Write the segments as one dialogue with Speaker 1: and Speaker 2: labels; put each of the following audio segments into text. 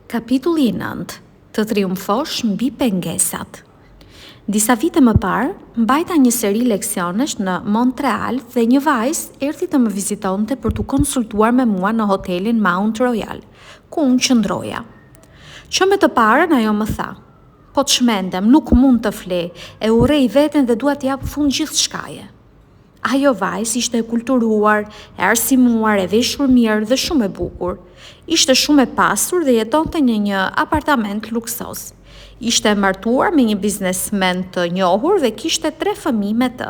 Speaker 1: Kapitulli i nëntë, Të triumfosh mbi pengesat. Disa vite më parë, mbajta një seri leksionesh në Montreal dhe një vajzë erdhi të më vizitonte për t'u konsultuar me mua në hotelin Mount Royal, ku unë qëndroja. Që me të parën ajo më tha, Po çmendem, nuk mund të fle, e urrej veten dhe dua t'i jap fund gjithçkaje. Ajo vajzë ishte e kulturuar, e arsimuar, e veshur mirë dhe shumë e bukur. Ishte shumë e pasur dhe jetonte në një apartament luksoz. Ishte e martuar me një biznesmen të njohur dhe kishte tre fëmijë me të.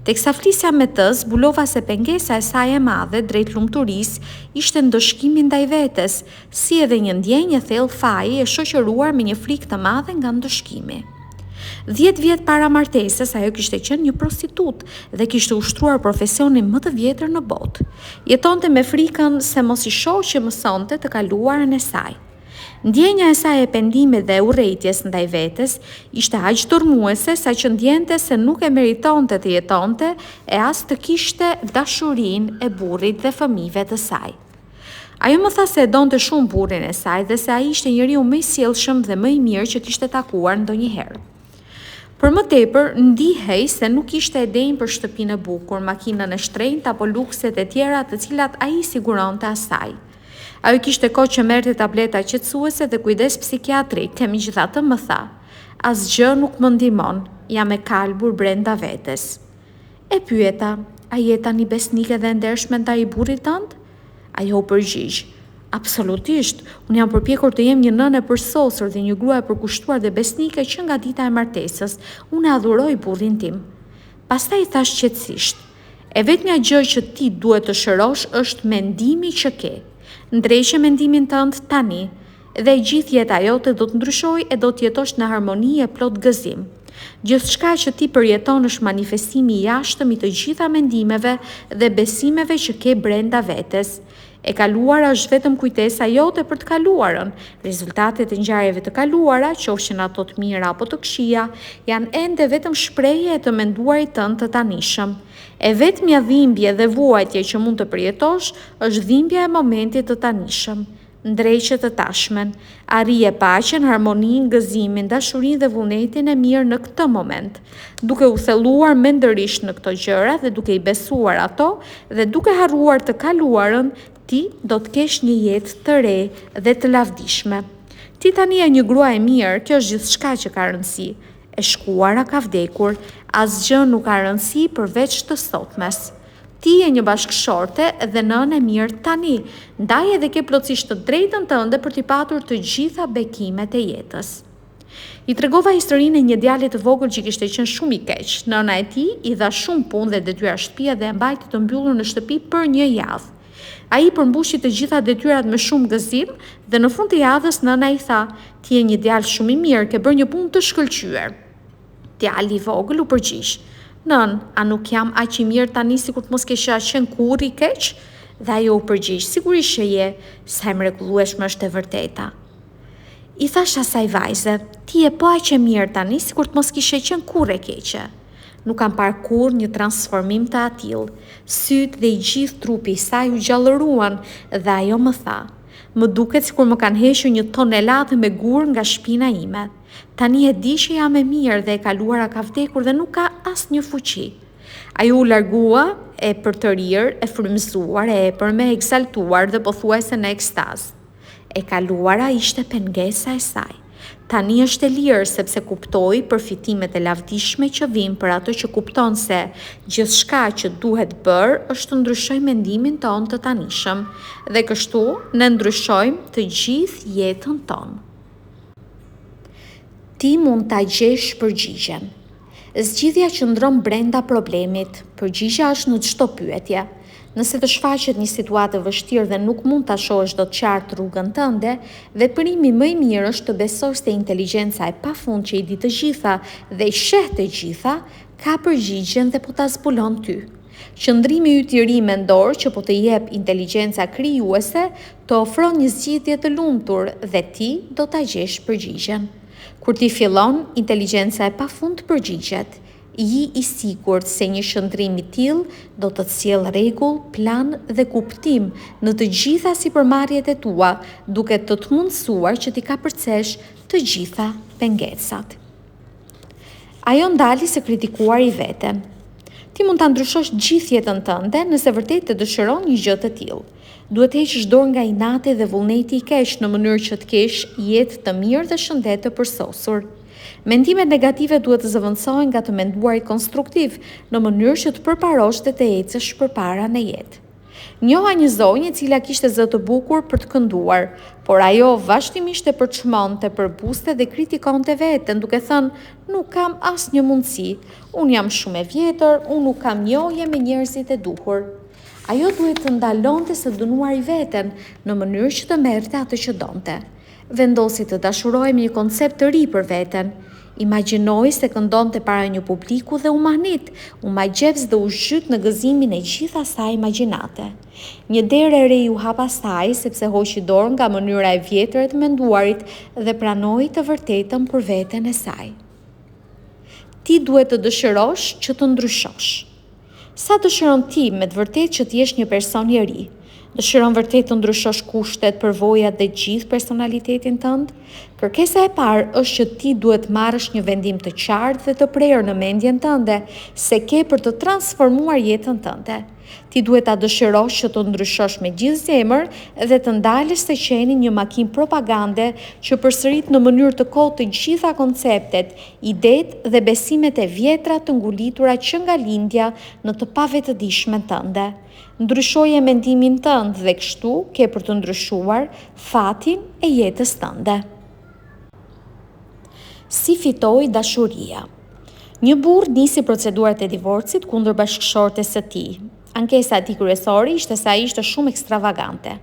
Speaker 1: Teksa flisja me të, zbulova se pengesa e saj e madhe drejt lumturisë ishte ndëshkimi ndaj vetes, si edhe një ndjenjë e thellë faji e shoqëruar me një frikë të madhe nga ndëshkimi. Dhjetë vjet para martesës, ajo kishte qenë një prostitutë dhe kishte ushtruar profesionin më të vjetër në botë. Jetonte me frikën se mos i shoqi mësonte të kaluarën e saj. Ndjenja e saj e pendimit dhe e urrejtjes ndaj vetes ishte aq dërrmuese saqë ndjente se nuk e meritonte të jetonte e as të kishte dashurinë e burrit dhe fëmijëve të saj. Ajo më tha se e donte shumë burrin e saj dhe se ai ishte njeriu më i sjellshëm dhe më i mirë që kishte takuar ndonjëherë. Për më tepër, ndihej se nuk ishte e denjë për shtëpinë e bukur, makinën e shtrenjtë apo lukset e tjera të cilat ai i siguronte asaj. Ajo kishte kohë që merrte tableta qetësuese dhe kujdes psikiatrik, e megjithatë më tha, Asgjë nuk më ndihmon, jam e kalbur brenda vetes. E pyeta, A je tani besnike dhe e ndershme ndaj burrit tënd? Ajo u përgjigj, Absolutisht, unë jam përpjekur të jem një nënë e përsosur dhe një grua e përkushtuar dhe besnike që nga dita e martesës. Unë e adhuroj burrin tim. Pastaj i thashë qetësisht, E vetmja gjë që ti duhet të shërosh është mendimi që ke. Ndreqe mendimin tënd tani, Dhe e gjithë jeta jote do të ndryshojë e do të jetosh në harmoni e plot gëzim. Gjithçka që ti përjeton është manifestimi i jashtëm i të gjitha mendimeve dhe besimeve që ke brenda vetes. E kaluara është vetëm kujtesa jote për të kaluarën. Rezultatet e ngjarjeve të kaluara, qofshin ato të mira apo të këqija, janë ende vetëm shprehje e të menduarit tënd të tanishëm. E vetmja dhimbje dhe vuajtje që mund të përjetosh është dhimbja e momentit të tanishëm. Ndreqe të tashmen. Arrije paqen, harmoninë, gëzimin, dashurinë dhe vullnetin e mirë në këtë moment. Duke u thelluar mendërisht në këto gjëra dhe duke i besuar ato dhe duke harruar të kaluarën, ti do të kesh një jetë të re dhe të lavdishme. Ti tani je një grua e mirë, kjo është gjithçka që ka rëndësi. E shkuara ka vdekur, asgjë nuk ka rëndësi përveç të sotmes. Ti je një bashkëshorte dhe nënë e mirë tani, ndaj edhe ke plotësisht të drejtën tënde për t'i patur të gjitha bekimet e jetës. I tregova historinë e një djali të vogël që kishte qenë shumë i keq. Nëna e tij i dha shumë punë dhe detyra shtëpie dhe e mbajti të mbyllur në shtëpi për një javë. Ai i përmbushi të gjitha detyrat me shumë gëzim dhe në fund të javës nëna i tha, Ti je një djalë shumë i mirë, ke bërë një punë të shkëlqyer. Djali i vogël u përgjigj, Nënë, a nuk jam aq i mirë tani sikur të mos kisha qenë kurrë i keq? Dhe ajo u përgjigj, Sigurisht që je, sa e mrekullueshme është e vërteta. I thashë asaj vajze, Ti je po aq e mirë tani sikur të mos kishe qenë kurrë e keqe. Nuk kam parë kurrë një transformim të atillë. Sytë dhe i gjithë trupi i saj u gjallëruan dhe ajo më tha, Më duket sikur më kanë hequr një tonelatë me gurë nga shpina ime. Tani e di që jam e mirë dhe e kaluara ka vdekur dhe nuk ka asnjë fuqi. Ajo u largua e përtërirë, e frymëzuar, e epërme, e ekzaltuar dhe pothuajse në ekstazë. E kaluara ishte pengesa e saj. Tani është e lirë sepse kuptoi përfitimet e lavdishme që vijnë për atë që kupton se gjithçka që duhet bërë është të ndryshojmë mendimin tonë të tanishëm. Dhe kështu ne ndryshojmë të gjithë jetën tonë. Ti mund ta gjesh përgjigjen. Zgjidhja qëndron brenda problemit. Përgjigja është në çdo pyetje. Nëse të shfaqet një situatë e vështirë dhe nuk mund ta shohësh dot qartë rrugën tënde, veprimi më i mirë është të besosh se inteligjenca e pafund që i di të gjitha dhe i sheh të gjitha, ka përgjigjen dhe po ta zbulon ty. Qëndrimi yt i ri mendor që po të jep inteligjenca krijuese të ofron një zgjidhje të lumtur dhe ti do ta gjesh përgjigjen. Kur ti fillon, inteligjenca e pafund përgjigjet. Ji i sigurt se një qëndrim i tillë do të të sjellë rregull, plan dhe kuptim në të gjitha sipërmarrjet e tua, duke të të mundësuar që t'i kapërcesh të gjitha pengesat. Ajo ndali së kritikuari veten. Ti mund ta ndryshosh gjithë jetën tënde nëse vërtet e dëshiron një gjë të tillë. Duhet të heqësh dorë nga inati dhe vullneti i keq në mënyrë që të kesh jetë të mirë dhe shëndet të përsosur. Mendimet negative duhet të zëvendësohen nga të menduarit konstruktiv në mënyrë që të përparosh dhe të ecësh përpara në jetë. Njoha një zonjë e cila kishte zë të bukur për të kënduar, por ajo vazhdimisht e përçmonte, përbuzte dhe kritikonte veten, duke thënë, nuk kam asnjë mundësi, unë jam shumë e vjetër, unë nuk kam njohje me njerëzit e duhur. Ajo duhej të ndalonte së dënuari veten, në mënyrë që të merrte atë që donte. Vendosi të dashurohej me një koncept të ri për veten. Imagjinoi se këndonte para një publiku dhe u mahnit, u magjeps dhe u zhyt në gëzimin e gjithë asaj imagjinate. Një derë e re iu hap asaj, sepse hoqi dorë nga mënyra e vjetër e të menduarit dhe pranoi të vërtetën për veten e saj. Ti duhet të dëshirosh që të ndryshosh. Sa dëshiron ti me të vërtetë që të jesh një person i ri? Dëshiron vërtet të ndryshosh kushtet, përvojat dhe gjithë personalitetin tënd? Kërkesa e parë është që ti duhet të marrësh një vendim të qartë dhe të prerë në mendjen tënde se ke për të transformuar jetën tënde. Ti duhet ta dëshirosh që të ndryshosh me gjithë zemër dhe të ndalësh së qeni një makinë propagande që përsërit në mënyrë të kotë të gjitha konceptet, idetë dhe besimet e vjetra të ngulitura që nga lindja në të pavetëdijshmen tënde. Ndryshoje mendimin tënd dhe kështu ke për të ndryshuar fatin e jetës tënde. Si fitoi dashuria? Një burrë nisi procedurat e divorcit kundër bashkëshortes së tij. Ankesa e tij kryesore ishte se ai ishte shumë ekstravagante.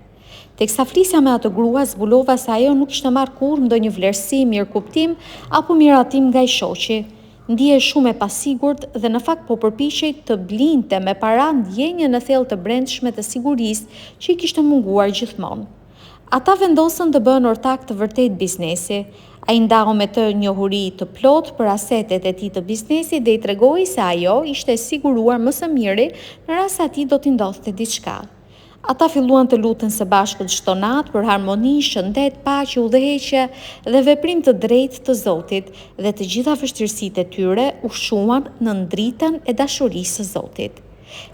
Speaker 1: Teksa flisja me atë grua, zbulova se ajo nuk kishte marrë kurrë ndonjë vlerësim, mirëkuptim apo miratim nga i shoqi. Ndihej shumë e pasigurt dhe në fakt po përpiqej të blinte me para ndjenjën e thellë të brendshme të sigurisë që i kishte munguar gjithmonë. Ata vendosën të bëhen ortakë të vërtetë biznesi. Ai ndau me të njohuri të plotë për asetet e tij të biznesit dhe i tregoi se ajo ishte e siguruar më së miri në rast se atij do t'i ndodhte diçka. Ata filluan të luten së bashku çdo natë për harmoni, shëndet, paqe, udhëheqje dhe veprim të drejtë të Zotit dhe të gjitha vështirësitë e tyre u shuan nën dritën e dashurisë së Zotit.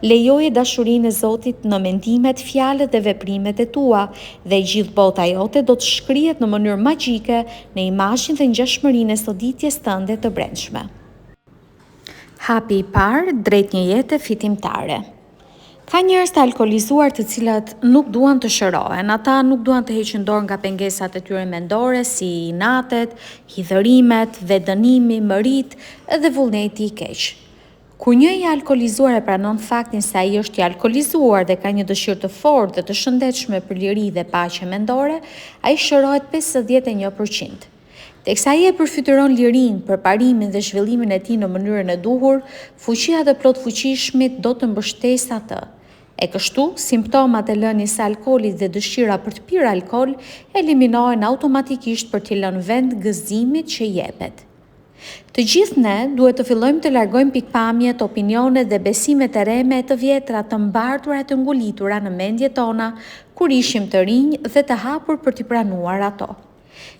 Speaker 1: Lejoje dashurinë e Zotit në mendimet, fjalët dhe veprimet e tua dhe e gjithë bota jote do të shkrihet në mënyrë magjike në imazhin dhe ngjashmërinë e soditjes tënde të brendshme. Hapi i parë drejt një jete fitimtare. Ka njerëz të alkoolizuar të cilët nuk duan të shërohen, ata nuk duan të heqin dorë nga pengesat e tyre mendore si inatet, hidhërimet, vetëdënimi, mëritë dhe vullneti i keq. Kur një i alkoolizuar e pranon faktin se ai është i alkoolizuar dhe ka një dëshirë të fortë dhe të shëndetshme për liri dhe paqe mendore, ai shërohet 51 për qind. Teksa ai e përfytyron lirinë, përparimin dhe zhvillimin e tij në mënyrën e duhur, fuqia e të plotfuqishmit do të mbështesë atë. E kështu, simptomat e lënies së alkoolit dhe dëshira për të pirë alkool eliminohen automatikisht për t'i lënë vend gëzimit që jepet. Të gjithë ne duhet të fillojmë të largojmë pikëpamjet, opinionet dhe besimet e rreme e të vjetra të mbartura e të ngulitura në mendjet tona kur ishim të rinj dhe të hapur për t'i pranuar ato.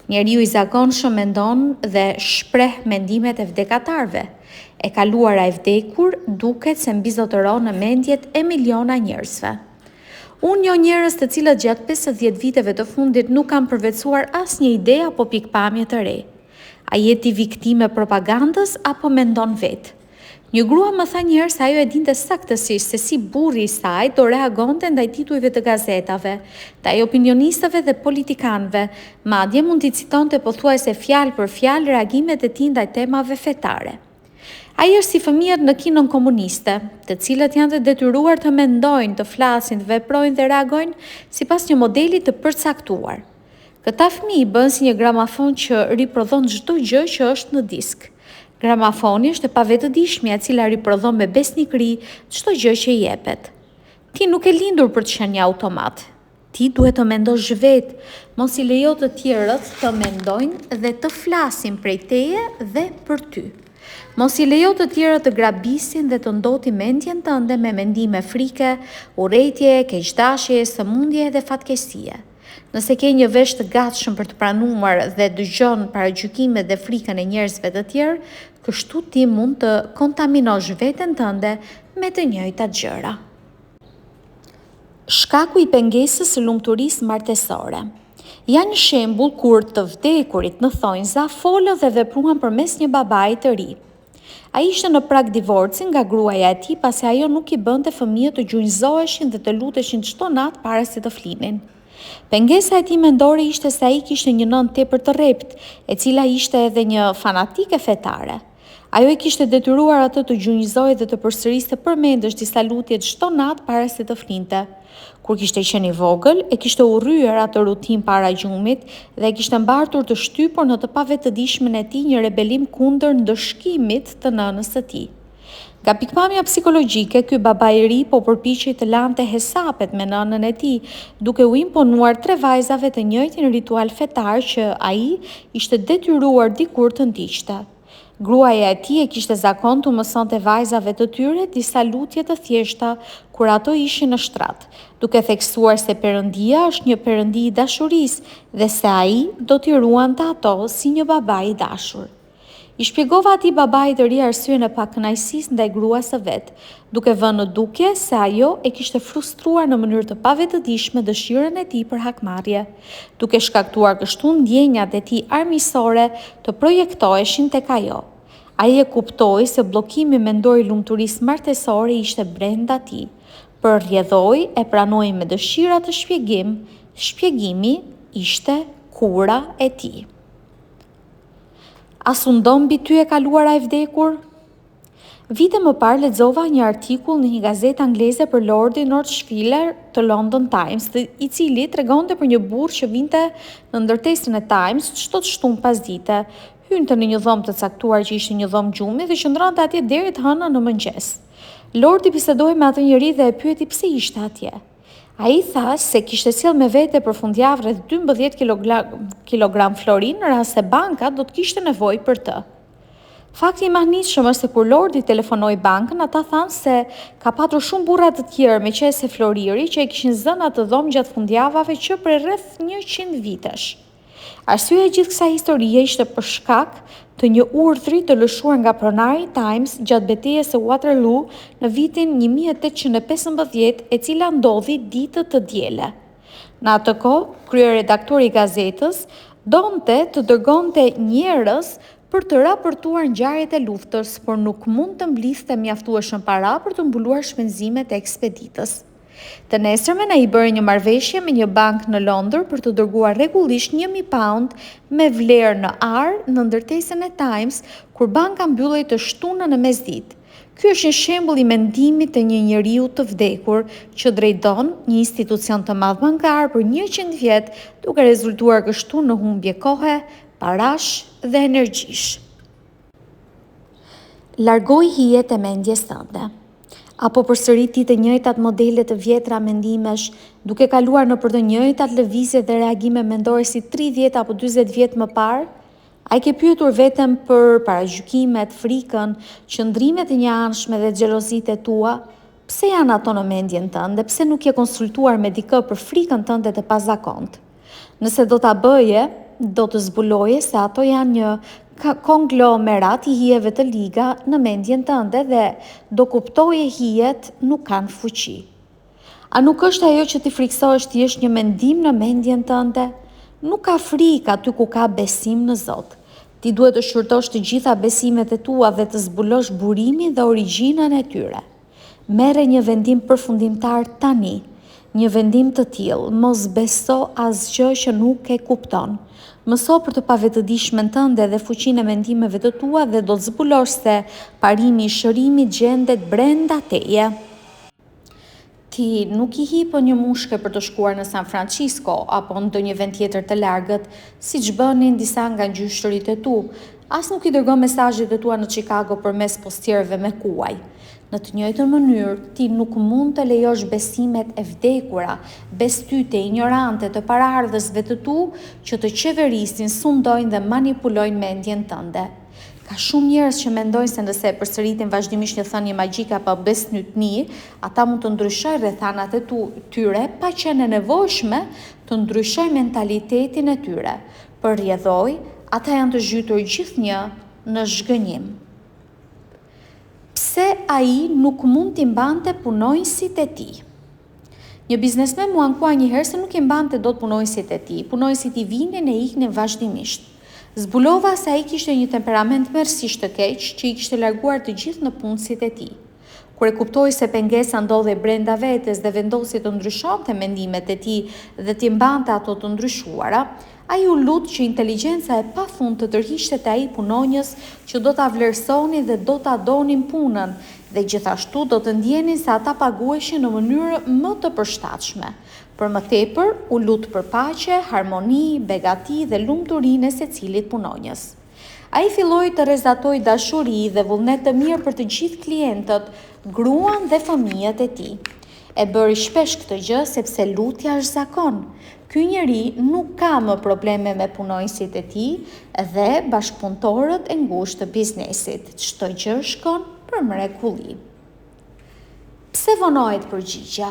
Speaker 1: Njeriu i zakonshëm mendon dhe shpreh mendimet e vdekatarëve. E kaluara e vdekur duket se mbizotëron në mendjet e miliona njerëzve. Unë njoh njerëz të cilët gjatë 50 viteve të fundit nuk kanë përvetësuar asnjë ide apo pikëpamje të re. A je ti viktimë e propagandës apo mendon vetë? Një grua më tha një herë se ajo e dinte saktësisht se si burri i saj do reagonte ndaj titujve të gazetave, ndaj opinionistëve dhe politikanëve, madje mund t'i citonte pothuajse fjalë për fjalë reagimet e tij ndaj temave fetare. Ai është si fëmijët në Kinën komuniste, të cilët janë të detyruar të mendojnë, të flasin, të veprojnë dhe reagojnë sipas një modeli të përcaktuar. Këta fëmijë bëhen si një gramafon që riprodhon çdo gjë që është në disk. Gramafoni është e pavetëdijshmja e cila riprodhon me besnikëri çdo gjë që i jepet. Ti nuk ke lindur për të qenë një automat. Ti duhet të mendosh vetë, mos i lejo të tjerët të mendojnë dhe të flasin prej teje dhe për ty. Mos i lejo të tjerët të grabisin dhe të ndotin mendjen tënde me mendime frike, urrejtjeje, keqdashjeje, sëmundjeje dhe fatkeqësie. Nëse ke një vesh të gatshëm për të pranuar dhe dëgjon paragjykimet dhe frikën e njerëzve të tjerë, kështu ti mund të kontaminosh veten tënde me të njëjtat gjëra. Shkaku i pengesës së lumturisë martesore. Ja një shembull kur të vdekurit në thonjza folën dhe vepruan përmes një babai të ri. Ai ishte në prag divorci nga gruaja e tij pasi ajo nuk i bënte fëmijët të gjunjëzoheshin dhe të luteshin çdo natë para se të flinin. Pengesa e tij mendore ishte se ai kishte një nënë tepër të rreptë, e cila ishte edhe një fanatike fetare. Ajo e kishte detyruar atë të gjunjëzohej dhe të përsëriste përmendësh disa lutje çdo natë para se të flinte. Kur kishte qenë i vogël, e kishte urryer atë rutinë para gjumit dhe e kishte mbartur të shtypur në të pavetëdijshmen e tij një rebelim kundër ndëshkimit të nënës së tij. Nga pikëpamja psikologjike, ky baba i ri po përpiqej të lante hesapet me nënën e tij, duke u imponuar tre vajzave të njëjtin ritual fetar që ai ishte detyruar dikur të ndiqte. Gruaja e tij e kishte zakon t'u mësonte vajzave të tyre disa lutje të thjeshta kur ato ishin në shtrat, duke theksuar se Perëndia është një Perëndi i dashurisë dhe se ai do t'i ruante ato si një baba i dashur. I shpjegova atij babai të ri arsyen e pakënaqësisë ndaj gruas së vet, duke vënë në dukje se ajo e kishte frustruar në mënyrë të pavetëdijshme dëshirën e tij për hakmarrje, duke shkaktuar kështu ndjenjat e tij armiqësore të projektoheshin tek ajo. Ai e kuptoi se bllokimi mendor i lumturisë martesore ishte brenda tij. Për rrjedhojë, e pranoi me dëshirë atë shpjegim, shpjegimi ishte kura e tij. A sundon mbi ty e kaluara e vdekur? Vite më parë lexova një artikull në një gazetë angleze për Lordin Northschiller të London Times, i cili tregonte për një burrë që vinte në ndërtesën e Times çdo të shtunë pasdite, hynte në një dhomë të caktuar që ishte një dhomë gjumi dhe qëndronte atje deri të hënën në mëngjes. Lordi bisedoi me atë njeri dhe e pyeti pse ishte atje. Ai tha se kishte sjellë me vete për fundjavë rreth 12 kilogram flori në rast se banka do të kishte nevojë për të. Fakti i mahnitshëm është se kur Lordi telefonoi bankën, ata thanë se ka patur shumë burra të tjerë me qese floriri që e kishin zënë atë dhomë gjatë fundjavave që prej rreth 100 vitesh. Arsyeja e gjithë kësaj historie ishte për shkak të një urdhri të lëshuar nga pronari i Times gjatë betejës së Waterloo në vitin 1815, e cila ndodhi ditë të diele. Në atë kohë, kryeredaktori i gazetës donte të dërgonte njerëz për të raportuar ngjarjet e luftës, por nuk mund të mblidhte mjaftueshëm para për të mbuluar shpenzimet e ekspeditës. Të nesërmen ai bëri një marrëveshje me një bankë në Londër për të dërguar rregullisht 1000 paund me vlerë në ar në ndërtesën e Times kur banka mbyllej të shtunën në mesditë. Ky është një shembull i mendimit të një njeriu të vdekur që drejton një institucion të madh bankar për 100 vjet, duke rezultuar kështu në humbje kohe, parash dhe energjish. Largoji hijet e mendjes tënde. A po përsërit ti të njëjtat modele të vjetra mendimesh, duke kaluar nëpër të njëjtat lëvizje dhe reagime mendore si 30 apo 40 vjet më parë? A e ke pyetur veten për paragjykimet, frikën, qëndrimet e njëanshme dhe xhelozitë e tua? Pse janë ato në mendjen tënde? Pse nuk je konsultuar me dikë për frikën tënde të pazakontë? Nëse do ta bëje, do të zbuloje se ato janë një konglomerat i hijeve të liga në mendjen tënde dhe do kuptoje hijet nuk kanë fuqi. A nuk është ajo që ti frikësohesh thjesht një mendim në mendjen tënde? Nuk ka frikë aty ku ka besim në Zot. Ti duhet të shqyrtosh të gjitha besimet e tua dhe të zbulosh burimin dhe origjinën e tyre. Merre një vendim përfundimtar tani. Një vendim të tillë, mos beso asgjë që nuk e kupton. Mëso për të pavetëdijshmen tënde dhe fuqinë e mendimeve të tua dhe do të zbulosh se parimi i shërimit gjendet brenda teje. Ti nuk i hipën një mushke për të shkuar në San Francisco apo ndonjë vend tjetër të largët, siç bënin disa nga gjyshërit e tu, As nuk i dërgon mesazhet e tua në Chicago përmes postierëve me kuaj. Në të njëjtën mënyrë, ti nuk mund të lejosh besimet e vdekura, bestytje injorante të paraardhësve të tu që të qeverisin, sundojnë dhe manipulojnë mendjen tënde. Ka shumë njerëz që mendojnë se nëse e përsëritin vazhdimisht një thënie magjike apo besëtytni, ata mund të ndryshojnë rrethanat e tyre pa qenë e nevojshme të ndryshojnë mentalitetin e tyre. Për rrjedhojë, ata janë të zhytur gjithnjë në zhgënjim. Pse ai nuk mund t'i mbante punonjësit e tij? Një biznesmen m'u ankua një herë se nuk i mbante dot punonjësit e tij. Punonjësit i vinin e iknin vazhdimisht. Zbulova se ai kishte një temperament tmerrësisht të keq që i kishte larguar të gjithë nëpunësit e tij. Kur e kuptoi se pengesa ndodhej brenda vetes dhe vendosi të ndryshonte mendimet e tij dhe t'i mbante ato të ndryshuara, Ai u lut që inteligjenca e pafund të tërhiqte te ai punonjës që do ta vlerësonin dhe do ta donin punën dhe gjithashtu do të ndjenin se ata paguheshin në mënyrë më të përshtatshme. Për më tepër, u lut për paqe, harmoni, begati dhe lumturinë e secilit punonjës. Ai filloi të rrezatojë dashuri dhe vullnet të mirë për të gjithë klientët, gruan dhe fëmijët e tij. E bëri shpesh këtë gjë sepse lutja është zakon. Ky njeri nuk ka më probleme me punonjësit e tij dhe bashkëpunëtorët e ngushtë të biznesit. Çdo gjë shkon për mrekulli. Pse vonohet përgjigja?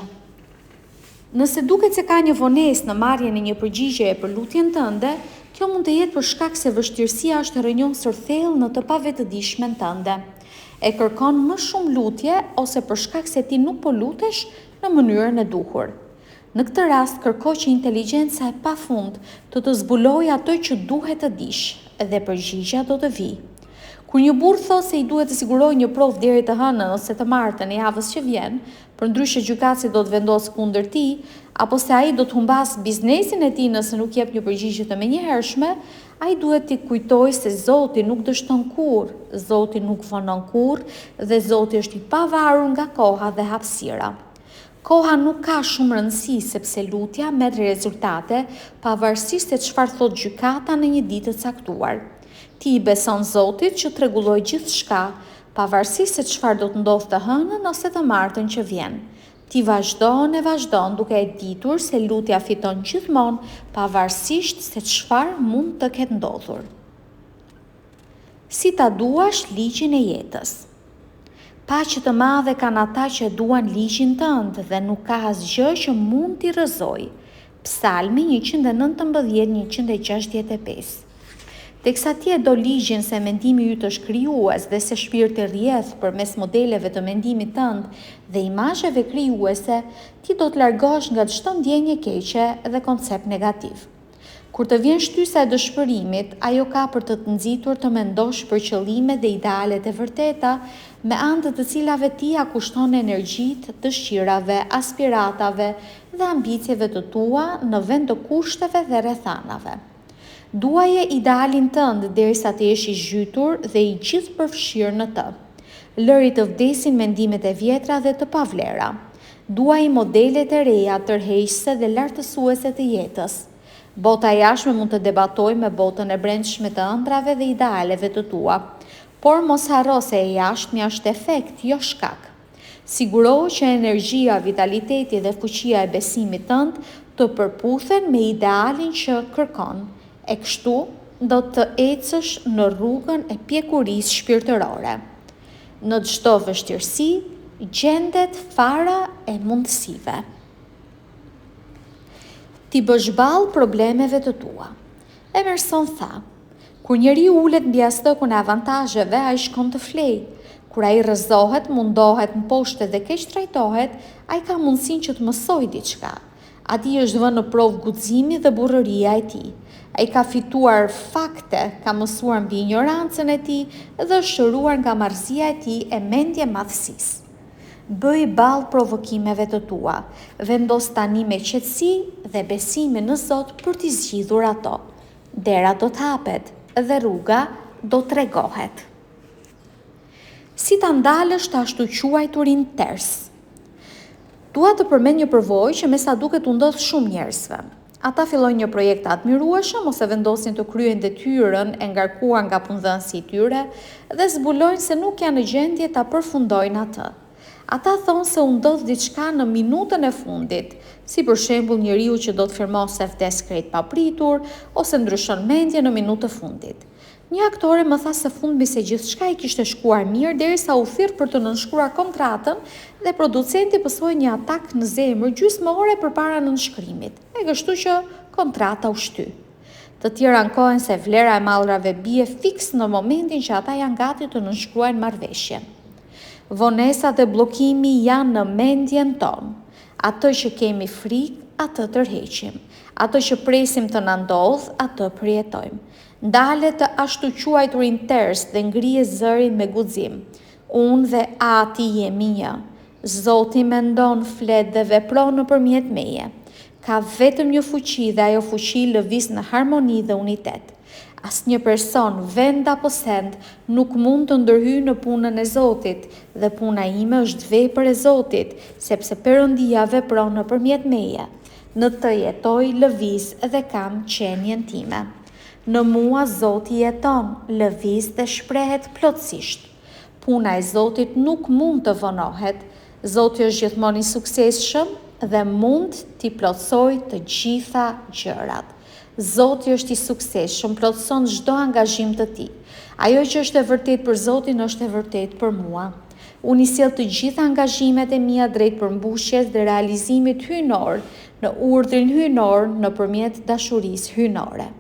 Speaker 1: Nëse duket se ka një vonesë në marrjen e një përgjigjeje për lutjen tënde, kjo mund të jetë për shkak se vështirësia është rrënjosur thellë në të pavetëdijshmen tënde. E kërkon më shumë lutje ose për shkak se ti nuk po lutesh në mënyrën e duhur. Në këtë rast kërko që inteligjenca e pafund të të zbulojë atë që duhet të dish, dhe përgjigja do të vijë. Kur një burrë thotë se i duhet të sigurojë një provë deri të hënën ose të martën e javës që vjen, përndryshe gjykatësi do të vendosë kundër tij, apo se ai do të humbasë biznesin e tij nëse nuk jep një përgjigje të menjëhershme, ai duhet t'i kujtojë se Zoti nuk dështon kurrë, Zoti nuk vonon kurrë dhe Zoti është i pavarur nga koha dhe hapësira. Koha nuk ka shumë rëndësi sepse lutja merr rezultate pavarësisht se çfarë thotë gjykata në një ditë të caktuar. Ti i beson Zotit që të rregullojë gjithçka, pavarësisht se çfarë do të ndodhë të hënën ose të martën që vjen. Ti vazhdon e vazhdon duke e ditur se lutja fiton gjithmonë pavarësisht se çfarë mund të ketë ndodhur. Si ta duash ligjin e jetës. Paqe të madhe kanë ata që e duan ligjin tënd dhe nuk ka asgjë që mund t'i rrëzojë. Psalmi 119 165. Teksa ti e do ligjin se mendimi yt është krijues dhe se shpirti rrjedh përmes modeleve të mendimit tënd dhe imazheve krijuese, ti do të largohesh nga çdo ndjenjë e keqe dhe koncept negativ. Kur të vjen shtysa e dëshpërimit, ajo ka për të të nxitur të mendosh për qëllimet dhe idealet e vërteta, me anë të të cilave ti ia kushton energjitë dëshirave, aspiratave dhe ambicieve të tua në vend të kushteve dhe rrethanave. Duaje idealin tënd derisa të jesh i zhytur dhe i gjithëpërfshirë në të. Lëri të vdesin mendimet e vjetra dhe të pavlera. Duaji modelet e reja tërheqëse dhe lartësuese të jetës. Bota e jashtme mund të debatojë me botën e brendshme të ëndrrave dhe idealeve të tua. Por mos harro se e jashtmja është efekt, jo shkak. Sigurohu që energjia, vitaliteti dhe fuqia e besimit tënd të përputhen me idealin që kërkon, e kështu do të ecësh në rrugën e pjekurisë shpirtërore. Në çdo vështirësi gjendet fara e mundësive. T'i bësh ballë problemeve të tua. Emerson tha, Kur njeriu ulet mbi jastëkun e avantazheve, ai shkon të flejë. Kur ai rrëzohet, mundohet, mposhtet dhe keqtrajtohet, ai ka mundësinë që të mësojë diçka. Atij i është vënë në provë guximi dhe burrëria e tij. Ai ka fituar fakte, ka mësuar mbi injorancën e tij dhe është shëruar nga marrëzia e tij e mendjemadhësisë. Bëji ballë provokimeve të tua. Vendos tani me qetësi dhe besimin në Zot për t'i zgjidhur ato. Dera do të hapet dhe rruga do tregohet. Si ta ndalësh të ashtuquajturin ters? Dua të përmend një përvojë që me sa duket u ndodh shumë njerëzve. Ata fillojnë një projekt të admirueshëm ose vendosin të kryejnë detyrën e ngarkuar nga punëdhënësi i tyre dhe zbulojnë se nuk janë në gjendje ta përfundojnë atë. Ata thonë se u ndodh diçka në minutën e fundit, si për shembull njeriu që do të firmosë vdes krejt papritur ose ndryshon mendje në minutë të fundit. Një aktore më tha së fundmi se gjithçka i kishte shkuar mirë derisa u thirr për të nënshkruar kontratën dhe producenti pësoi një atak në zemër gjysmë ore përpara nënshkrimit, e kështu që kontrata u shty. Të tjerë ankohen se vlera e mallrave bie fiks në momentin që ata janë gati të nënshkruajnë marrëveshjen. Vonesat dhe bllokimi janë në mendjen tonë. Atë që kemi frikë, atë tërheqim. Atë që presim të na ndodhë, atë përjetojmë. Ndale të ashtuquajturin ters dhe ngrije zërin me guxim. Unë dhe Ati jemi një. Zoti mendon, flet dhe vepron nëpërmjet meje. Ka vetëm një fuqi dhe ajo fuqi lëviz në harmoni dhe unitet. Asnjë person, vend apo send nuk mund të ndërhyjë në punën e Zotit, dhe puna ime është vepër e Zotit, sepse Perëndia vepron nëpërmjet meje. Në të jetoj, lëviz dhe kam qenien time. Në mua Zoti jeton, lëviz dhe shprehet plotësisht. Puna e Zotit nuk mund të vonohet. Zoti është gjithmonë i suksesshëm dhe mund t'i plotësojë të gjitha gjërat. Zoti është i suksesshëm, plotëson çdo angazhim të tij. Ajo që është e vërtetë për Zotin është e vërtetë për mua. Unë i sjell të gjitha angazhimet e mia drejt përmbushjes dhe realizimit hyjnor në urdhrin hyjnor nëpërmjet dashurisë hyjnore.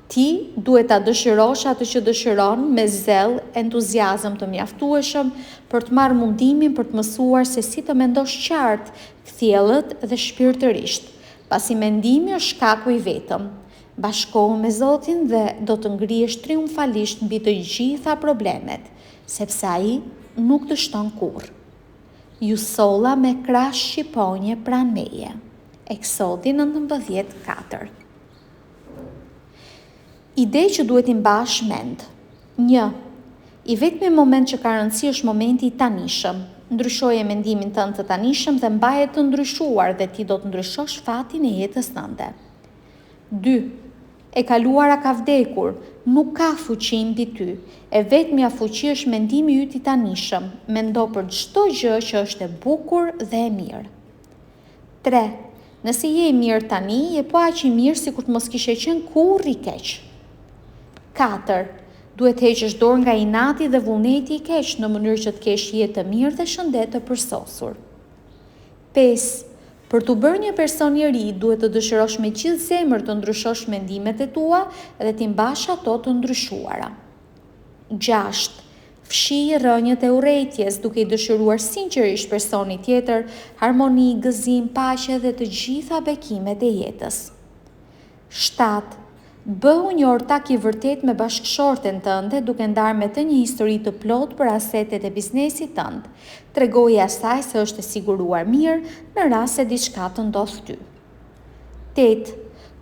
Speaker 1: Ti duhet ta dëshirosh atë që dëshiron me zell, entuziazëm të mjaftueshëm për të marrë mundimin për të mësuar se si të mendosh qartë, kthjellët dhe shpirtërisht, pasi mendimi është shkaku i vetëm. Bashkohu me Zotin dhe do të ngrihesh triumfalisht mbi të gjitha problemet, sepse Ai nuk dështon kurrë. Ju solla me krahë shqiponje pranë meje. Eksodi 19, 4. Ide që duhet t'i mbash mend. 1. I vetmi moment që ka rëndësi është momenti i tanishëm. Ndryshoje mendimin tënd të tanishëm dhe mbaje të ndryshuar dhe ti do të ndryshosh fatin e jetës tënde. 2. E kaluara ka vdekur, nuk ka fuqi mbi ty. E vetmja fuqi është mendimi yt i tanishëm. Mendo për çdo gjë që është e bukur dhe e mirë. 3. Nëse je i mirë tani, je po aq i mirë sikur të mos kishe qenë kurrë i keq. 4. Duhet të heqësh dorë nga inati dhe vullneti i keq në mënyrë që të kesh jetë të mirë dhe shëndet të përsosur. 5. Për t'u bërë një person i ri, duhet të dëshirosh me gjithë zemër të ndryshosh mendimet e tua dhe t'i mbash ato të ndryshuara. 6. Fshiji rrënjët e urrejtjes, duke i dëshiruar sinqerisht personit tjetër harmoni, gëzim, paqe dhe të gjitha bekimet e jetës. 7. Bëhu një ortak i vërtetë me bashkëshorten tënde, duke ndarë me të një histori të plotë për asetet e biznesit tënd. Tregoji asaj se është e siguruar mirë në rast se diçka të ndodh ty. 8.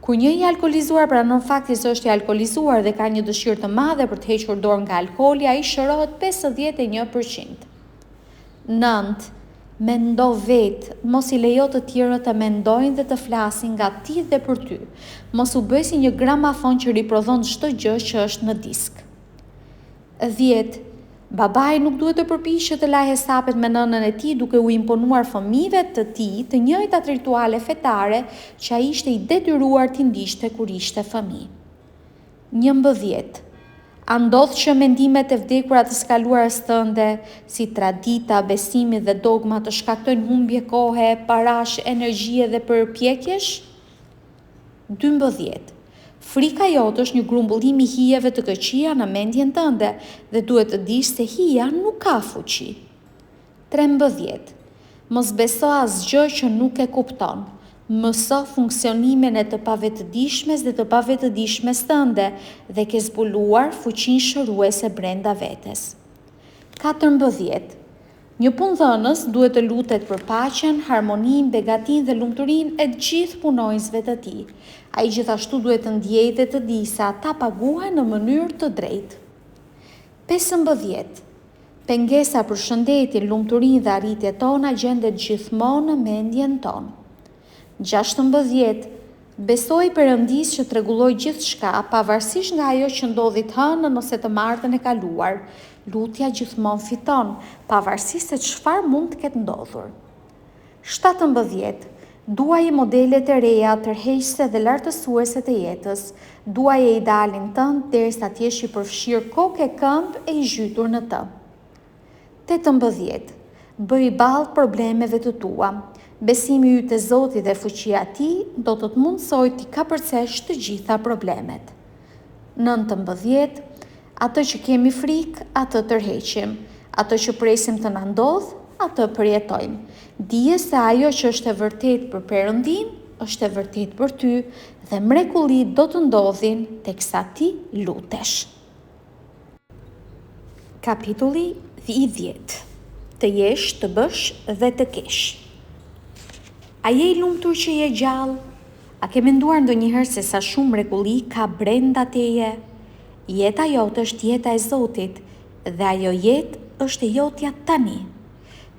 Speaker 1: Kur një i alkoolizuar pranon faktin se është i alkoolizuar dhe ka një dëshirë të madhe për të hequr dorë nga alkooli, ai shërohet 51%. 9. Mendo vetë, mos i lejo të tjerët të mendojnë dhe të flasin nga ti dhe për ty. Mos u bëj si një gramafon që riprodhon çdo gjë që është në disk. 10. Babai nuk duhet të përpiqet të lajë hesapet me nënën e tij duke u imponuar fëmijëve të tij të njëjtat rituale fetare që ai ishte i detyruar t'i ndiqte kur ishte fëmijë. 11. A ndodh që mendimet e vdekura të së kaluarës tënde, si tradita, besimi dhe dogma të shkaktojnë humbje kohe, parash, energjie dhe përpjekjesh? 12. Frika jote është një grumbullim i hijeve të këqija në mendjen tënde dhe duhet të dish se hija nuk ka fuqi. 13. Mos beso asgjë që nuk e kupton. Mëso funksionimin e të pavetëdijshmes dhe të pavetëdijshmes tënde dhe ke zbuluar fuqinë shëruese brenda vetes. 14. Një punëdhënës duhet të lutet për paqen, harmoninë, begatinë dhe lumturinë e të gjithë punonjësve të tij. Ai gjithashtu duhet të ndjejë dhe të dijë se ata paguhen në mënyrë të drejtë. 15. Pengesa për shëndetin, lumturinë dhe arritjet tona gjendet gjithmonë në mendjen tonë. 16. Besoji Perëndisë që të rregullojë gjithçka, pavarësisht nga ajo që ndodhi të hënën ose të martën e kaluar. Lutja gjithmonë fiton, pavarësisht se çfarë mund të ketë ndodhur. 17. Duaji modelet e reja, tërheqëse dhe lartësuese të jetës. Duaje idealin tënd derisa të jesh i përfshirë kokë e këmbë e i zhytur në të. 18. Bëj ballë problemeve të tua. Besimi yt te Zoti dhe fuqia e Tij do të të mundësojë t'i kapërcesh të gjitha problemet. 19. Atë që kemi frikë, atë tërheqim. Atë që presim të na ndodhë, atë përjetojmë. Dije se ajo që është e vërtetë për Perëndinë, është e vërtetë për ty dhe mrekullitë do të ndodhin teksa ti lutesh. Kapitulli i dhjetë. Të jesh, të bësh dhe të kesh. A je i lumtur që je gjallë? A ke menduar ndonjëherë se sa shumë mrekulli ka brenda teje? Jeta jote është jeta e Zotit dhe ajo jetë është e jotja tani.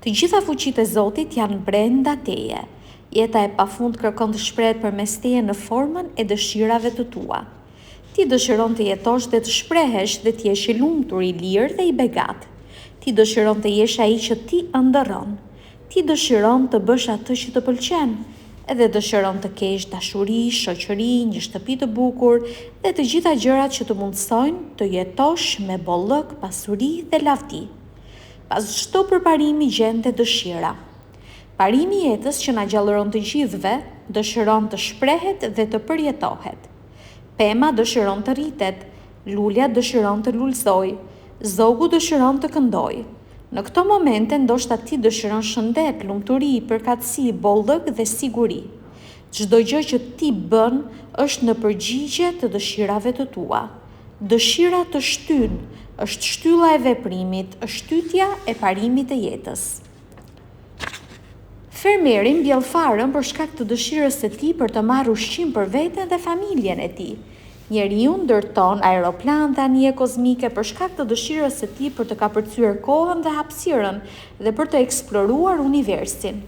Speaker 1: Të gjitha fuqitë e Zotit janë brenda teje. Jeta e pafund kërkon të shprehet përmes teje në formën e dëshirave të tua. Ti dëshiron të jetosh dhe të shprehesh dhe të jesh i lumtur, i lirë dhe i begatë. Ti dëshiron të jesh ai që ti ëndërron. Ti dëshiron të bësh atë që të pëlqen dhe dëshiron të kesh dashuri, shoqëri, një shtëpi të bukur dhe të gjitha gjërat që të mundësojnë të jetosh me bollëk, pasuri dhe lavdi. Pas çdo përparimi gjendet dëshira. Parimi i jetës që na gjallëron të gjithëve, dëshiron të shprehet dhe të përjetohet. Pema dëshiron të rritet, lulja dëshiron të lulëzojë, zogu dëshiron të këndojë. Në këto momente ndoshta ti dëshiron shëndet, lumturi, përkatësi, bollëk dhe siguri. Çdo gjë që ti bën është në përgjigje të dëshirave të tua. Dëshira të shtyn, është shtylla e veprimit, është shtytja e parimit të jetës. Fermeri mbjell farën për shkak të dëshirës së tij për të marrë ushqim për veten dhe familjen e tij. Njeriu ndërton aeroplanë dhe anije kozmike për shkak të dëshirës së tij për të kapërcyer kohën dhe hapësirën dhe për të eksploruar universin.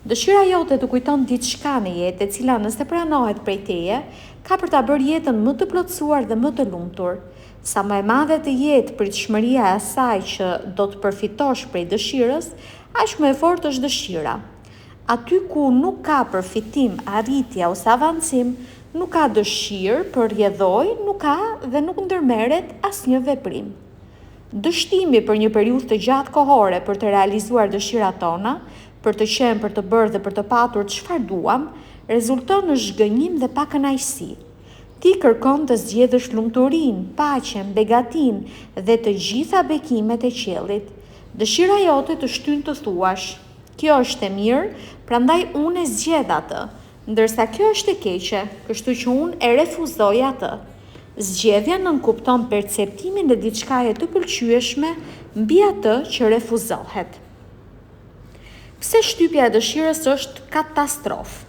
Speaker 1: Dëshira jote të kujton diçka në jetë, e cila nëse pranohet prej teje, ka për ta bërë jetën më të plotësuar dhe më të lumtur. Sa më e madhe të jetë pritshmëria e asaj që do të përfitosh prej dëshirës, aq më e fortë është dëshira. Aty ku nuk ka përfitim, arritje ose avancim, nuk ka dëshirë, për rrjedhojë nuk ka dhe nuk ndërmerret asnjë veprim. Dështimi për një periudhë të gjatë kohore për të realizuar dëshirat tona, për të qenë, për të bërë dhe për të patur çfarë duam, rezulton në zhgënjim dhe pakënaqësi. Ti kërkon të zgjedhësh lumturinë, paqen, begatinë dhe të gjitha bekimet e qiellit. Dëshira jote të shtyn të thuash, Kjo është e mirë, prandaj unë e zgjedh atë, ndërsa kjo është e keqe, kështu që unë e refuzoj atë. Zgjedhja nënkupton perceptimin e diçkaje të pëlqyeshme mbi atë që refuzohet. Pse shtypja e dëshirës është katastrofë?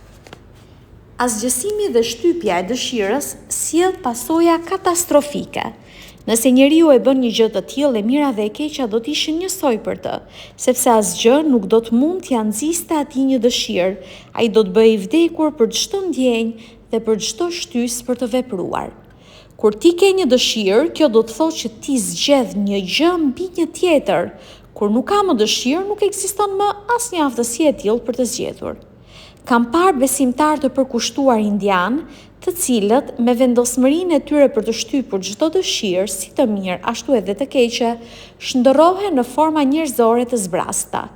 Speaker 1: Asgjësimi dhe shtypja e dëshirës sjell pasoja katastrofike. Nëse njeriu e bën një gjë të tillë, e mira dhe e keqja do të ishin njësoj për të, sepse asgjë nuk do të mund t'ia nxiste atij një dëshirë, ai do të bëhej i vdekur për çdo ndjenjë dhe për çdo shtysë për të vepruar. Kur ti ke një dëshirë, kjo do të thotë që ti zgjedh një gjë mbi një tjetër. Kur nuk ka më dëshirë, nuk ekziston më asnjë aftësi e tillë për të zgjedhur. Kam parë besimtarë të përkushtuar indianë, të cilët, me vendosmërinë e tyre për të shtypur çdo dëshirë, si të mirë ashtu edhe të keqe, shndërrohen në forma njerëzore të zbrazëta.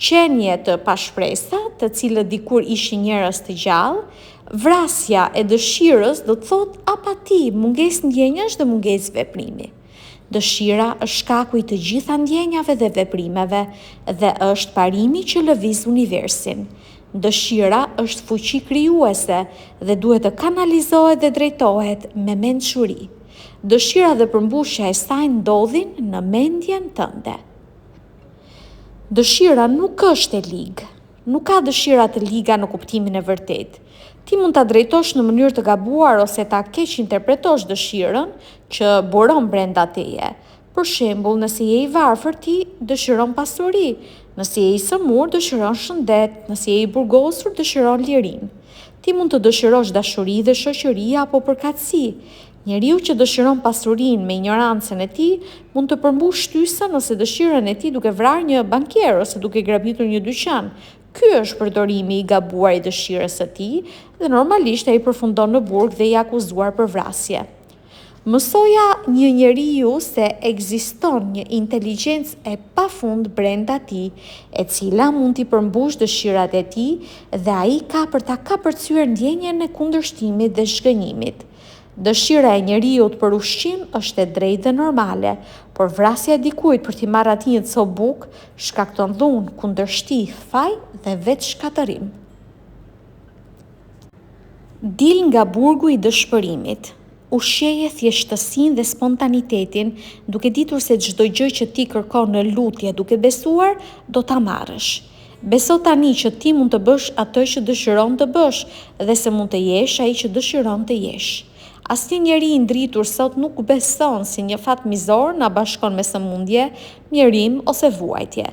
Speaker 1: Qenie të pashpresa, të cilët dikur ishin njerëz të gjallë, vrasja e dëshirës do të thotë apati, mungesë ndjenjash dhe mungesë veprimi. Dëshira është shkaku i të gjitha ndjenjave dhe veprimeve dhe është parimi që lëviz universin. Dëshira është fuqi krijuese dhe duhet të kanalizohet dhe drejtohet me mençuri. Dëshira dhe përmbushja e saj ndodhin në mendjen tënde. Dëshira nuk është e ligë. Nuk ka dëshira të liga në kuptimin e vërtetë. Ti mund ta drejtosh në mënyrë të gabuar ose ta keqinterpretosh dëshirën që buron brenda teje. Për shembull, nëse je i varfër, ti dëshiron pasuri, nëse je i sëmurë, dëshiron shëndet, nëse je i burgosur, dëshiron lirinë. Ti mund të dëshirosh dashuri dhe shoqëri apo përkatësi. Njeriu që dëshiron pasurinë me injorancën e tij, mund të përmbushë shtysën ose dëshirën e tij duke vrarë një bankier ose duke grabitur një dyqan. Ky është përdorimi i gabuar i dëshirës së tij dhe normalisht ai përfundon në burg dhe i akuzuar për vrasje. Mësoja një njeriu se ekziston një inteligjencë e pafund brenda tij, e cila mund t'i përmbushë dëshirat e tij dhe ai ka për ta kapërcyer ndjenjën e kundërshtimit dhe zhgënjimit. Dëshira e njeriut për ushqim është e drejtë dhe normale, por vrasja e dikujt për t'i marrë atij një copë bukë shkakton dhunë, kundërshti, faj dhe vetëshkatërrim. Dil nga burgu i dëshpërimit. Ushqeje thjeshtësinë dhe spontanitetin, duke ditur se çdo gjë që ti kërkon në lutje duke besuar, do ta marrësh. Beso tani që ti mund të bësh atë që dëshiron të bësh dhe se mund të jesh ai që dëshiron të jesh. Asnjë njeri i ndritur sot nuk beson se një fat mizor na bashkon me sëmundje, mjerim ose vuajtje.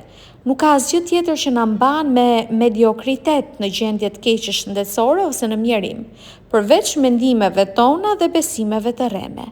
Speaker 1: Nuk ka asgjë tjetër që na mban me mediokritet në gjendje të keqe shëndetësore ose në mjerim, përveç mendimeve tona dhe besimeve të rreme.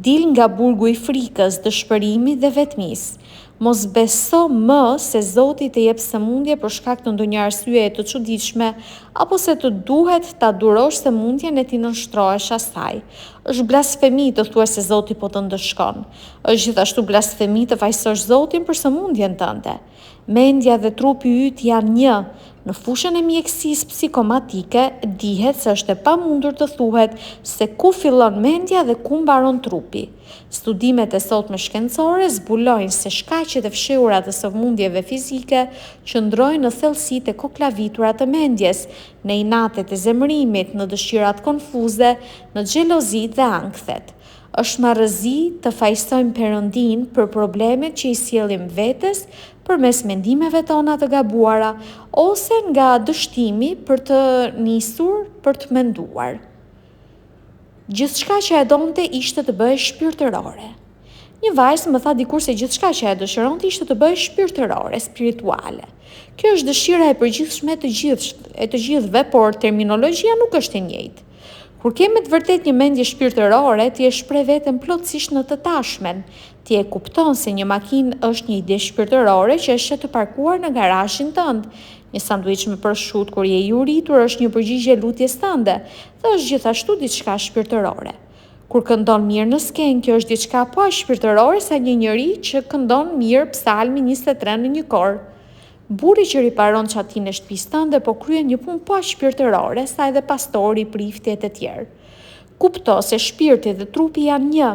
Speaker 1: Dil nga burgu i frikës, dëshpërimit dhe vetmisë. Mos beso më se Zoti të jep sëmundje për shkak të ndonjë arsyeje të çuditshme apo se të duhet ta durosh sëmundjen e t'i nënshtrohesh asaj. Është blasfemi të thuash se Zoti po të ndëshkon. Është gjithashtu blasfemi të fajësosh Zotin për sëmundjen tënde. Mendja dhe trupi yt janë një. Në fushën e mjekësisë psikomatike dihet se është e pamundur të thuhet se ku fillon mendja dhe ku mbaron trupi. Studimet e sotme shkencore zbulojnë se shkaqet e fshehura të sëmundjeve fizike qëndrojnë në thellësitë e koklavitura të mendjes, në inatet e zemërimit, në dëshirat konfuze, në xhelozitë dhe ankthet. Është marrëzi të fajësojmë Perëndinë për problemet që i sjellim vetes përmes mendimeve tona të gabuara ose nga dështimi për të nisur për të menduar. Gjithçka që e donte ishte të bëhej shpirtërore. Një vajzë më tha dikur se gjithçka që ajo dëshironte ishte të bëhej shpirtërore, spirituale. Kjo është dëshira e përgjithshme të gjithë, e të gjithëve, por terminologjia nuk është e njëjtë. Kur ke me të vërtetë një mendje shpirtërore, ti e shpreh veten plotësisht në të tashmen. Ti e kupton se një makinë është një ide shpirtërore që e sheh të parkuar në garazhin tënd. Një sanduiç me proshutë kur je i uritur është një përgjigje e lutjes tënde dhe është gjithashtu diçka shpirtërore. Kur këndon mirë në skenë, kjo është diçka po aq shpirtërore sa një njeri që këndon mirë Psalmin 23 në një kor. Burri që riparon çatinë e shtëpisë tënde po kryen një punë po aq shpirtërore sa edhe pastori, prifti e të tjerë. Kupto se shpirti dhe trupi janë një.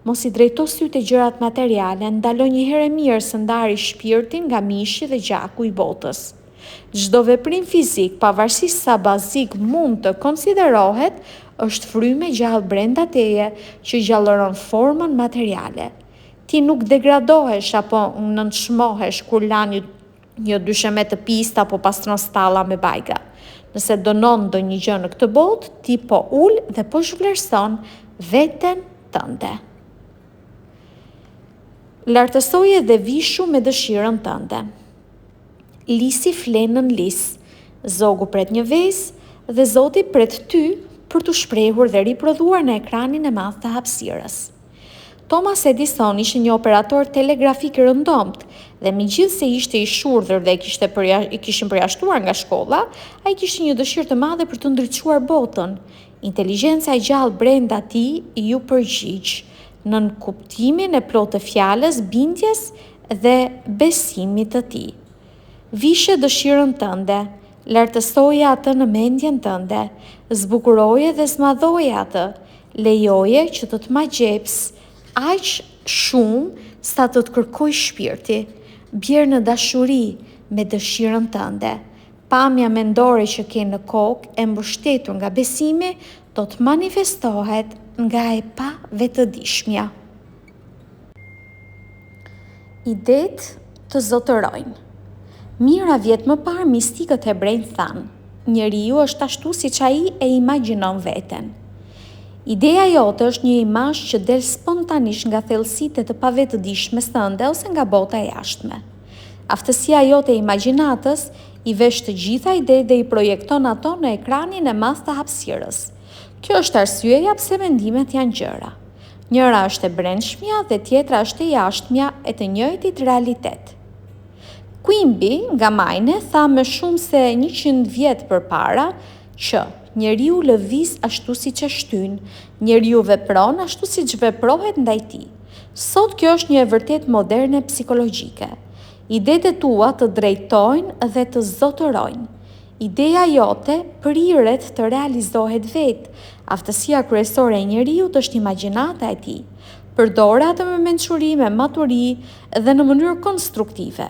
Speaker 1: Mos i drejto sytë te gjërat materiale, ndalo një herë e mirë së ndari shpirtin nga mishi dhe gjaku i botës. Çdo veprim fizik, pavarësisht sa bazik mund të konsiderohet, është frymë e gjallë brenda teje që gjallëron formën materiale. Ti nuk degradohesh apo nënçmohesh kur lan një një dysheme të pistë apo pastron stalla me bajga. Nëse dënon ndonjë gjë në këtë botë, ti po ul dhe po zhvlerëson veten tënde. Lartësoje dhe vishu me dëshirën tënde. Lisi fle nën lis, zogu pret një vezë dhe Zoti pret ty për t'u shprehur dhe riprodhuar në ekranin e madh të hapësirës. Thomas Edison ishte një operator telegrafik i rëndomtë dhe megjithëse ishte i shurdhër dhe e kishte përja, e kishin përjashtuar nga shkolla, ai kishte një dëshirë të madhe për të ndriçuar botën. Inteligjenca e gjallë brenda tij iu përgjigj, në kuptimin e plotë të fjalës, bindjes dhe besimit të tij. Vishe dëshirën tënde, lartësoje atë në mendjen tënde, zbukuroje dhe zmadhoje atë, Lejoje që të të magjepsë aq shumë sa të të kërkojë shpirti. Bjer në dashuri me dëshirën tënde. Pamja mendore që ke në kokë e mbështetur nga besimi do të manifestohet nga e pavetëdijshmja. Idetë të zotërojnë. Mijëra vjet më parë mistikët hebrenj thanë, Njeriu është ashtu siç ai e imagjinon veten. Ideja jote është një imazh që del spontanisht nga thellësitë e të pavetëdijshmes tënde ose nga bota e jashtme. Aftësia jote e imagjinatës i vesh të gjitha idetë dhe i projekton ato në ekranin e madh të hapësirës. Kjo është arsyeja pse mendimet janë gjëra. Njëra është e brendshmja dhe tjetra është e jashtmja e të njëjtit realitet. Quimby nga Maine tha më shumë se 100 vjet përpara që njeriu lëviz ashtu siç e shtyn, njeriu vepron ashtu siç veprohet ndaj tij. Sot kjo është një e vërtetë moderne psikologjike. Idetë e tua të drejtojnë dhe të zotërojnë. Ideja jote priret të realizohet vetë. Aftësia kryesore e njeriut është imagjinata e tij. Përdore atë me mençuri, me maturi dhe në mënyrë konstruktive.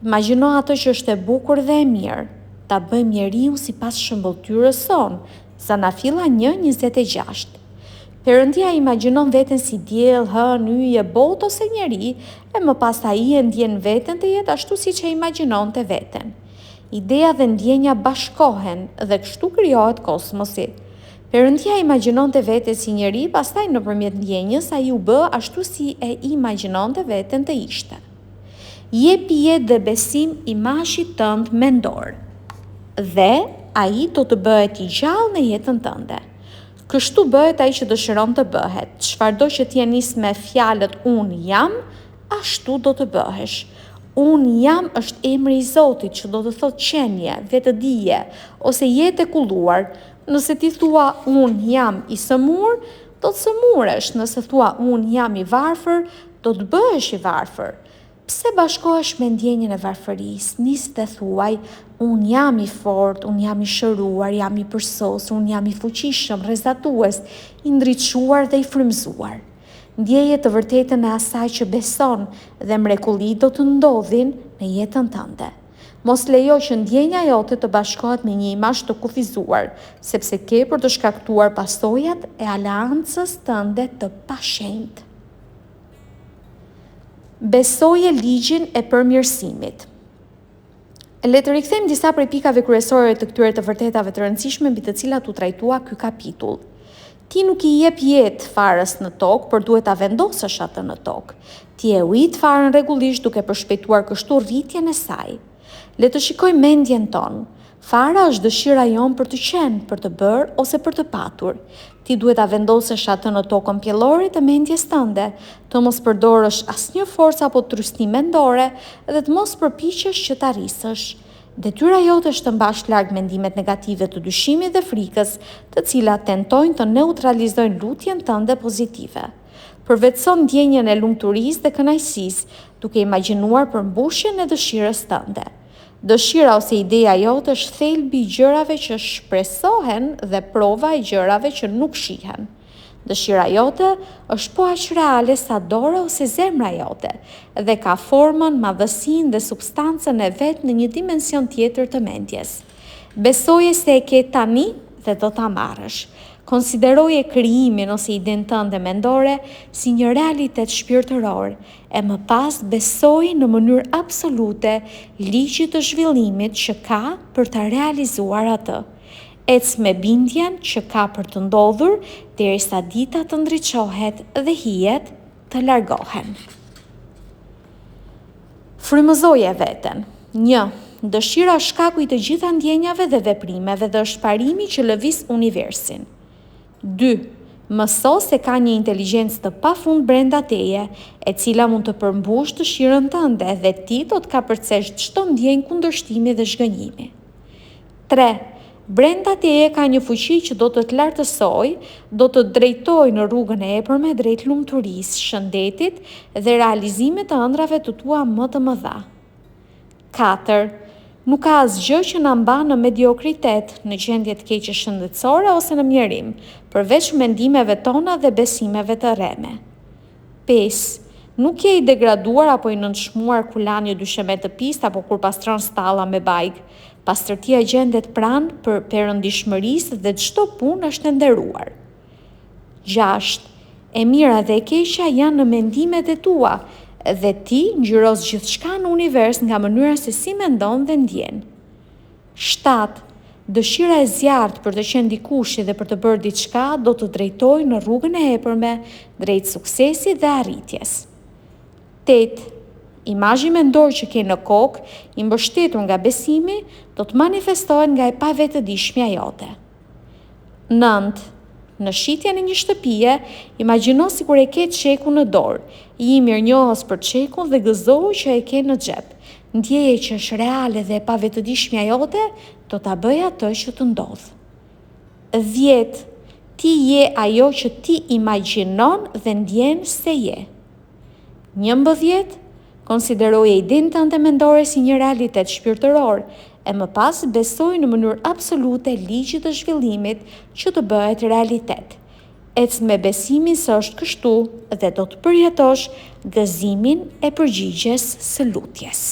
Speaker 1: Imagjino atë që është e bukur dhe e mirë. Ta bëjmë njeriun sipas shëmbëlltyrës sonë, Zanafilla një, 26. Perëndia e imagjinon veten si diell, hënë, yje, botë ose njeri, e më pas ai e ndjen veten të jetë ashtu siç e imagjinonte veten. Ideja dhe ndjenja bashkohen dhe kështu krijohet kosmosi. Perëndia e imagjinonte veten si njeri, pastaj nëpërmjet ndjenjës ai u bë ashtu si e imagjinonte veten të ishte. Jepi jetë dhe besim imazhit tënd mendor dhe ai do të bëhet i gjallë në jetën tënde. Kështu bëhet ai që dëshiron të bëhet. Çfarëdo që ti e nis me fjalët unë jam, ashtu do të bëhesh. Unë jam është emri i Zotit, që do të thotë qenie, vetëdije ose jetë e kulluar. Nëse ti thua unë jam i sëmurë, do të sëmuresh, nëse thua unë jam i varfër, do të bëhesh i varfër. Pse bashkohesh me ndjenjën e varfërisë? Nis dhe thuaj, unë jam i fortë, unë jam i shëruar, jam i përsosur, unë jam i fuqishëm, rrezatues, i ndriçuar dhe i frymëzuar. Ndjeje të vërtetën e asaj që beson dhe mrekullitë do të ndodhin në jetën tënde. Mos lejo që ndjenja jote të bashkohet me një imazh të kufizuar, sepse ke për të shkaktuar pasojat e aleancës tënde të pashenjtë. Besoje ligjin e përmirësimit. Le të rikthejmë disa prej pikave kryesore të këtyre të vërtetave të rëndësishme mbi të cilat u trajtua ky kapitull. Ti nuk i jep jetë farës në tokë, por duhet ta vendosësh atë në tokë. Ti e ujit farën rregullisht duke përshpejtuar kështu rritjen e saj. Le të shikojmë mendjen tonë. Fara është dëshira jonë për të qenë, për të bërë ose për të patur. Ti duhet ta vendosësh atë në tokën pjellore të mendjes tënde, të mos përdorësh asnjë forcë apo trysni mendore dhe të mos përpiqesh që ta rrisësh. Detyra jote është të mbash larg mendimet negative të dyshimit dhe frikës, të cilat tentojnë të neutralizojnë lutjen tënde pozitive. Përvetëso ndjenjën e lumturisë dhe kënaqësisë, duke imagjinuar përmbushjen e dëshirës tënde. Dëshira ose ideja jote është thelbi i gjërave që shpresohen dhe prova e gjërave që nuk shihen. Dëshira jote është po aq reale sa dora ose zemra jote dhe ka formën, madhësinë dhe substancën e vet në një dimension tjetër të mendjes. Besoje se e ke tani dhe do ta marrësh. Konsideroje krijimin ose idenë tënde mendore si një realitet shpirtëror e më pas besoji në mënyrë absolute ligjit të zhvillimit që ka për ta realizuar atë. Ec me bindjen që ka për të ndodhur derisa dita të ndriçohet dhe hijet të largohen. Frymëzoje veten. 1. Dëshira është shkaku i të gjitha ndjenjave dhe veprimeve dhe është parimi që lëviz universin. 2. Mëso se ka një inteligjencë të pafund brenda teje, e cila mund të përmbushë dëshirën tënde dhe ti do të kapërcesh çdo ndjenjë kundërshtimi dhe zhgënjimi. 3. Brenda teje ka një fuqi që do të të lartësojë, do të drejtojë në rrugën e epërme drejt lumturisë, shëndetit dhe realizimit të ëndrrave të tua më të mëdha. 4. Nuk ka asgjë që na mban në mediokritet, në gjendje të keqe shëndetësore ose në mjerim, përveç mendimeve tona dhe besimeve të rreme. 5. Nuk je i degraduar apo i nënçmuar kur lan një dysheme të pistë apo kur pastron stalla me bajgë. Pastërtia gjendet pranë për perëndishmërisë dhe çdo punë është e nderuar. 6. E mira dhe e keqja janë në mendimet e tua dhe ti ngjyros gjithçka në univers nga mënyra se si mendon dhe ndjen. 7. Dëshira e zjarrtë për të qenë dikushi dhe për të bërë diçka do të drejtojë në rrugën e epërme drejt suksesit dhe arritjes. 8. Imazhi mendor që ke në kokë, i mbështetur nga besimi, do të manifestohet nga e pavetëdijshmja jote. 9. Në shitjen e një shtëpie, imagjino sikur e ke çekun në dorë. Ji mirënjohës për çekun dhe gëzohu që e ke në xhep. Ndjeje që është reale dhe e pavetëdijshmja jote do ta bëjë atë që të ndodhë. 10. Ti je ajo që ti imagjinon dhe ndjen se je. 11. Konsideroje idenë tënde mendore si një realitet shpirtëror, e më pas besoji në mënyrë absolute ligjit të zhvillimit që të bëhet realitet. Ec me besimin se është kështu dhe do të përjetosh gëzimin e përgjigjes së lutjes.